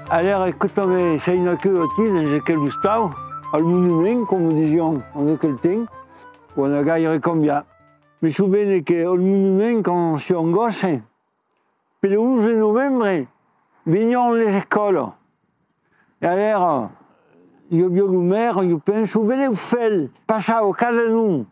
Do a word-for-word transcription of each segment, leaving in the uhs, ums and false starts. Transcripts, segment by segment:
Alèra, escota-me, sai naqueu aquí, dins aquel ostau, al Monument, coma disián en aquel temps, o n'a gaire cambiat. Me sovene que al Monument, quand sián gòsses, per l'onze novembre, venián les escòlas. E alèra, i aviá lo maire, ieu penso, benlèu Fèl, passava cada nom,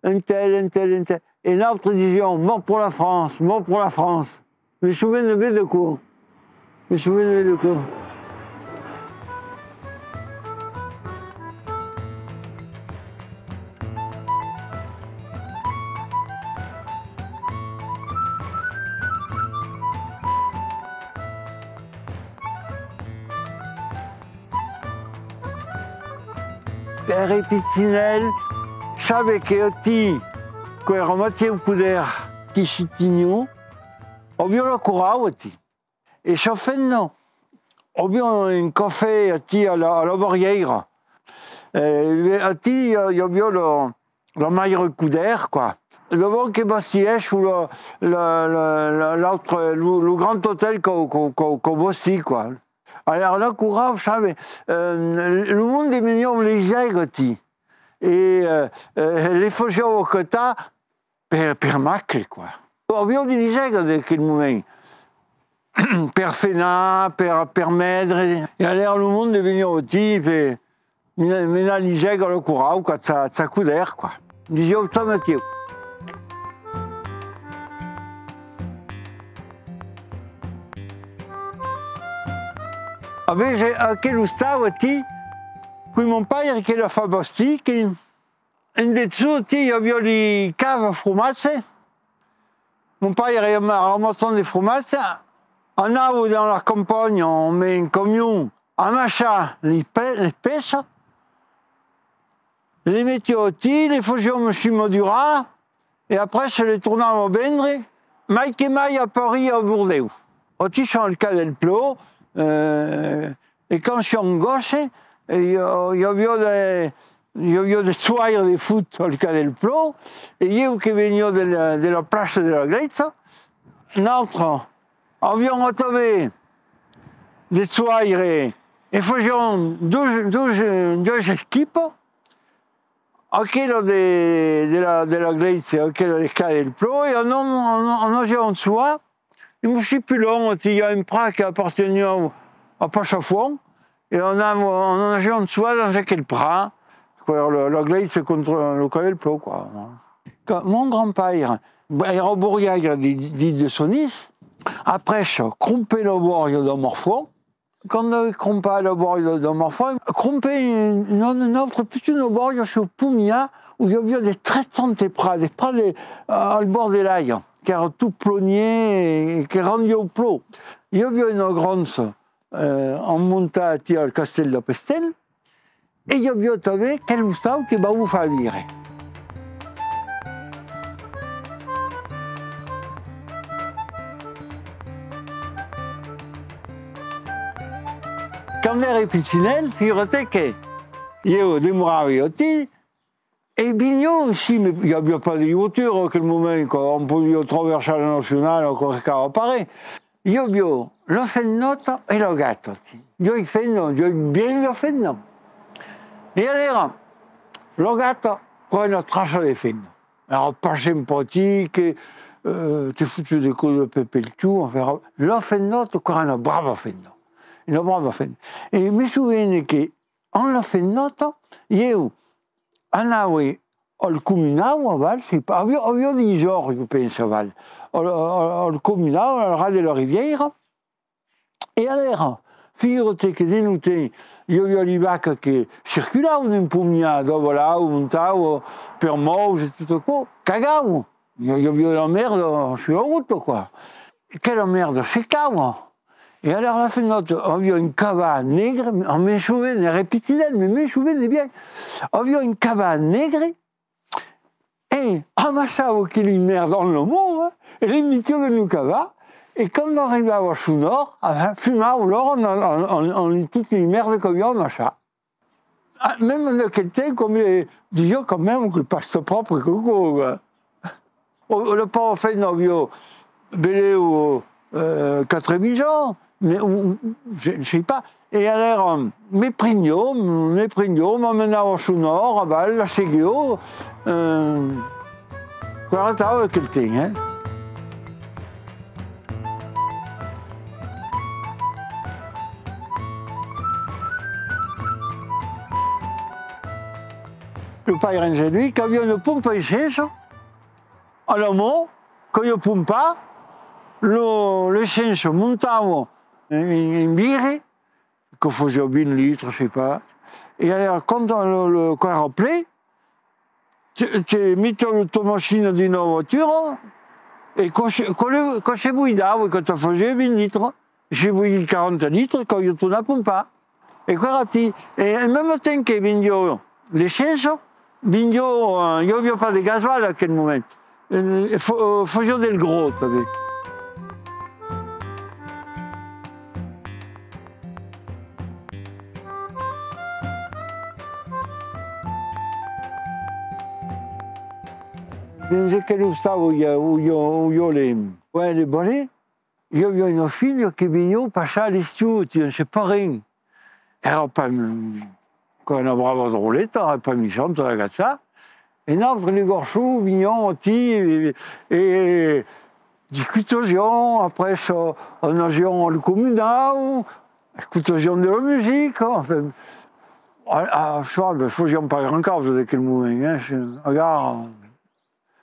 un tel, un tel, un tel. E nautres disián, mort pour la France, mort pour la France. Me sovene ben d'aquò. Me sovene ben d'aquò. Ère pitinèl, sabe que aquí, qu'èra Matieu Coudert qui s'i teniá, aviá la corau aquí. E sa femna aviá un cafè aquí a la, a la Barrièira. E aquí i a-, i aviá la, la maire Coudert, quoi. D'abòrd que bastiguèsson la, la, la, la, l'autre, lo, lo grand otèl qu'au, qu'au, qu'au, qu'au bastit, quoi. Alèra la corau, sabe, eh, lo monde veniá legeire aquí. E, eh, eh, le fasiá acatar per, per macle, quoi. Aviá de legeire d'aquel moment. Per fenar, per, per mèdre. E alèra lo monde veniá aquí per, Mena, mena legeire a la corau, quoi, cha, cha Coudert, quoi. Disiá, cha Matieu. Avètz aquel ostau aquí, qu'es mon paire que l'a fach bastir, que en dessús aquí i aviá li cavas fromatge. Mon paire èra ramassant de fromatge, anava dins la campanha amb un camion amassar li pe-, li peças, li metiá aquí, li fasiá madurar, e après se li tornava vendre, mai que mai a París, a Bordèu. Aquí siam al Cas del Plò, eh, e quand siam gòsses, e i, i aviá de, i aviá de soaires de foot al Cas del Plò, e ieu que veniá de la, de la plaça de la Glèisa, nautres aviam atanben de soaires e fasiam dos, dos, doas equipas, aquela de, de la, de la Glèisa, aquela de Cas del Plò, e anam, anam, anam soar, e me sovene pus luènh, aquí i a un prat que aparteniá a Passafont, e anam, anam soar dins aquel prat, quoi, la, la Glèisa contra lo Cas del Plò, quoi. Quand mon grand-paire èra borriaire de, de, de Sonís, après ça, crompèt la bòria de Morfon, quand, eh, crompèt la bòria de, de Morfon, crompèt una, una autra pichona bòria sul Pomiá, ont i aviá de tres cents prats, de prats de, al bòrd de l'aiga, qu'èra tot plonièr e que rendiá plan. I aviá una grancha, eh, en montar aquí al castèl de Pestel, e i aviá tanben quel ostau que vau vos far veire. Quand ère pitinèl, figura-te que ieu demorava aquí, e veniá aicí, mès i aviá pas de voitura a aquel moment, quoi, on podiá traversar la nacionala, aquò riscava pas res. I aviá la femnòta e la gata, aquí. Doas femnas, doas vièlhas femnas. E alèra, la gata, qu'èra una traça de femna. Èra pas simpatica, eh, te fotiá de còps de pè pel cul, enfin, la femnòta, qu'èra una brava femna. Una brava femna. E me sovene que, amb la femnòta, ieu, anava al Comunau aval, sai pas, aviá, aviá dètz ans, ieu pensi, aval, al, al, al Comunau, al ras de la ribièira. E alèra, figura-te que de nòste, i aviá li vacas que circulavan un pomiá, davalavan, montavan, per mòus e tot aquò, cagavan. I, i aviá de la mèrda sus la rota, quoi. Aquela mèrda secava. E alèra la femnòta aviá un cavan negre, me'n sovene, ère pitinèl, mès me'n sovene bien. Aviá un cavan negre e amassava aqueli mèrdas amb la man, eh, e li metiá dins lo cavan, e quand arribava a son òrt, enfin, fumava l'òrt amb, amb, amb, amb totes li mèrdas qu'aviá amassat. Ah, mème en aquel temps, coma, eh, disiá quand mème que pas tan pròpre que aquò, quoi. O, o la paura femna aviá benlèu, eh, quatre-vints ans, me, o, o, je, je sais pas. E alèra, me prenguèt, me prenguèt, m'amenava a son òrt, aval, la seguiá, eh, qu'èra atau aquel temps, eh. Lo paire Angelí qu'aviá una pompa a essença a la man, que ieu pompava, lo, l'essença montava en, en, en vidre, que fasiá vint litres, sai pas, e alèra, quand lo, lo, qu'èra plen, te, te metiás la ta machina dins la voatura, e quand se, quand le, quand se voidava, que te fasiá vint litres, se voidiá quaranta litres, caliá tornar pompar. E qu'èra atí. E en mème temps que vendiá l'essença, vendiá, eh, i aviá pas de gasoil a aquel moment. Eh, fa-, eh, fasiá del gros tanben. Dins aquel ostau, i a, o i a, o i a le, ouais, le balai, i aviá una filha que veniá passar l'estiu, tiens, se parent. Èra pas, qu'èra una brava droleta, èra pas michanta d'agachar. E nautres, les garçons, veniam aquí e, e discutiam, après ça, anaviam al comunau, escotàvem de la musica, enfin, a, a, ça, ben, fasiam pas grand causa d'aquel moment, hein, se, alara,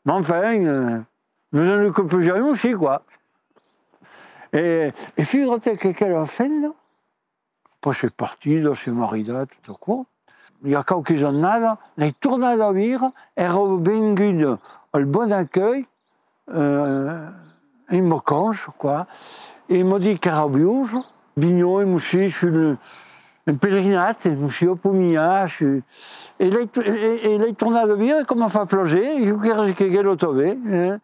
mais enfin, euh, nos en occupiam aussi, quoi. E, e figura-te que aquela femna, après s'es partida, s'es maridada, tot aquò. I a quauques annadas, l'ai tornada veire, èra venguda al Bon Accueil, euh, en vacanças, quoi. E m'a dit qu'èra viosa, veniam aussi sus le, un pelerinatge, aussi a Pomias, su-, e l'ai to-, e, e l'ai tornada veire, coma fa plaser, ieu cresi qu'ela tanben, hein.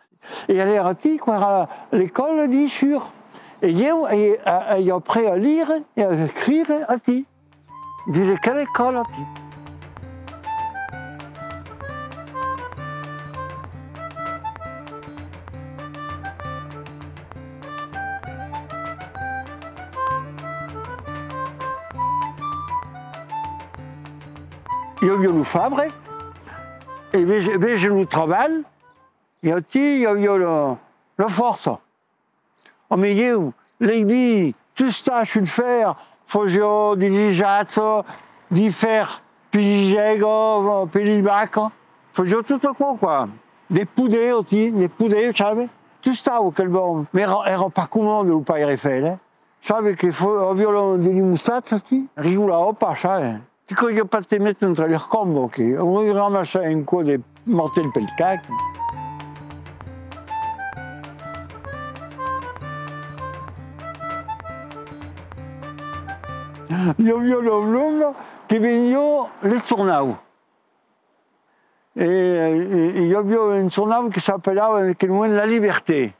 E alèra aquí, qu'èra l'escòla dins Sûr. E ieu ai, ai, ai aprés a lire e a escrire aquí, dins aquela escòla aquí. I aviá lo fabre, e vese, vese lo trabalh, e aquí i aviá la, la fòrça. Òme, ieu l'ai vist tustar sul fèr, fasiá de lisatge, de fèr per li gègas, per li vacas, fasiá tot aquò, quoi. De poder, aussi, de poder, sabe? Tustava aquel bòrn. Mès èra, èra pas comòde, lo paire Eiffel, eh? Sabe que fa-, aviá la, de li mostacha, aquí, rigolava pas, sabe? Tu caliá pas te metre entre li cambas, que, o ramassar un còp de martèl pel cap. I aviá la blonda que veniá les jornaus. E, e, e i aviá un jornau que s'apelava en aquel moment La Liberté.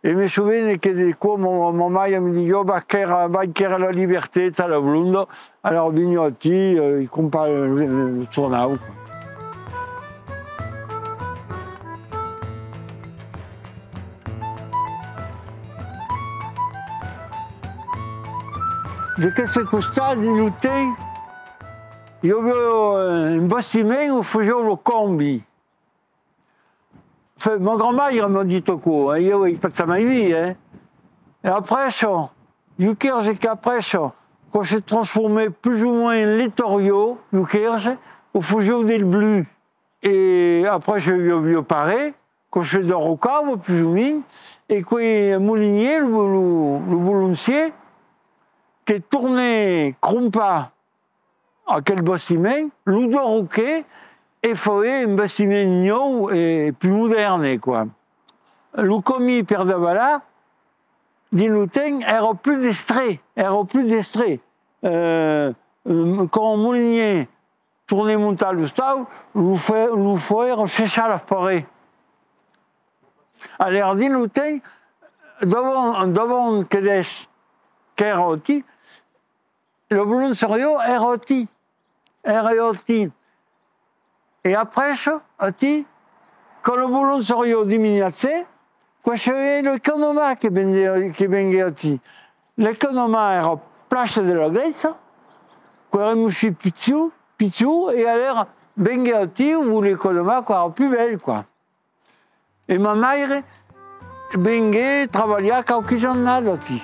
E me sovene que de còps ma, ma maire me disiá: «Vai quèrre, vai quèrre La Liberté, tà la blonda.» Alara veniá aquí, eh, e crompava le, le, le jornau. De queste costat, dins lo temps, i aviá, eh, un bastiment ont fasián lo còmbi. Enfin, ma grand-maire m'a dit aquò, eh, ieu ai pas jamai vist, eh. E après ça, ieu cresi qu'après ça, quand se transformèt plus ou moins en letariá, ieu cresi, ont fasián del blu. E après ça, i aviá pas res, quand se derrocava, plus ou moins, e quei molinier, lo, lo, lo bolonsier, que tornèt crompar aquel bastiment, lo derroquèt e faguèt un bastiment nòu e plus modèrne, quoi. Lo camin per davalar, dins lo temps, èra plus destret, èra plus destret. Euh, euh, quand un molinier tornèt montar l'ostau, lo fe-, lo faguèron sechar las parets. Alèra, dins lo temps, davant, davant que dètz, qu'èra aquí, la bolonsariá èra aquí, èra aquí. E après ça, aquí, quand la bolonsariá diminuèt, quò es lo Canamà que venguèt, que venguèt aquí. L'economat èra plaça de la glèisa, quand èrem aussi pichon, pichon, e alèra venguèt aquí, voliá economat quand èra plus bèl, quoi. E ma maire venguèt trabalhar qualques annadas aquí.